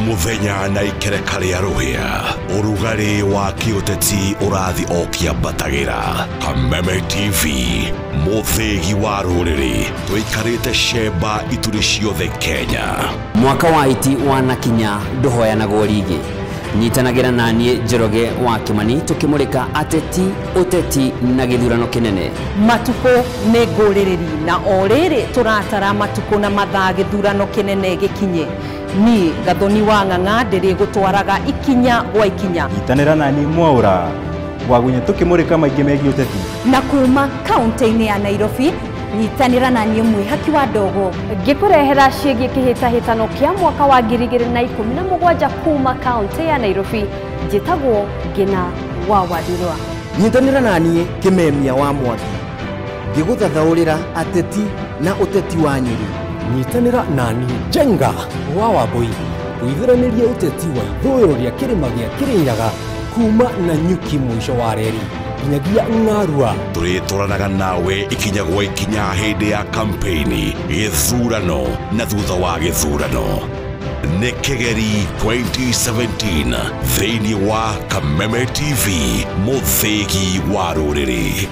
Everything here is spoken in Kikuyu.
Mũthenya na ikereka rĩa rũhĩa, ũrugarĩ wa kĩũteti ũrathi o kĩambatagĩra. Kameme TV, mũthĩgi wa rũrĩrĩ, tũikarĩte cemba ituri ciothe Kenya. Mwaka wa iti wanakinya ndũhoyanagwo rigi. Nyitanagĩra na niĩ Njoroge wa Kĩmani tũkĩmũrĩka ateti, ũteti na gĩthurano kĩnene. Matukũ nĩ ngũrĩrĩri na o rĩrĩ tũratara matukũ na mathaa gĩthurano kĩnene gĩkinye. Niĩ Gathoni wa Ng'ang'a ndĩrĩgũtwaraga ikinya gwa ikinya. Nyitanĩra na niĩ Mwaũra Wagunya tũkĩmũrĩka maingĩ megiĩ ũteti. Na kuma kaunti-inĩ ya Nairobi nyitanĩra na niĩ Mwĩhaki wa Ndogo ngĩkũrehera ciĩgiĩ kĩhĩtahĩtano kĩa mwaka wa 2017 kuma kaunti ya Nairobi. Njĩtagwo Ngina wa Wandirwa. Nyitanĩra na niĩ Kĩmemia wa Mwangi ngĩgũthathaũrĩra ateti na ũteti wa Nyĩrĩ. Nyitanĩra na niĩ Njenga wa Wambui tũithĩranĩrie ũteti wa ithũĩro rĩa kĩrĩma gĩa Kĩrĩnyaga kuma Nanyuki mũico wa reri nginyagia Ng'arua. Tũrĩtwaranaga nawe ikinya gwa ikinya hĩndĩ ya kampeini, gĩthurano na thutha wa gĩthurano. Nĩ Kĩgeri 2017 thĩinĩ wa Kameme TV, mũthĩgi wa rũrĩrĩ.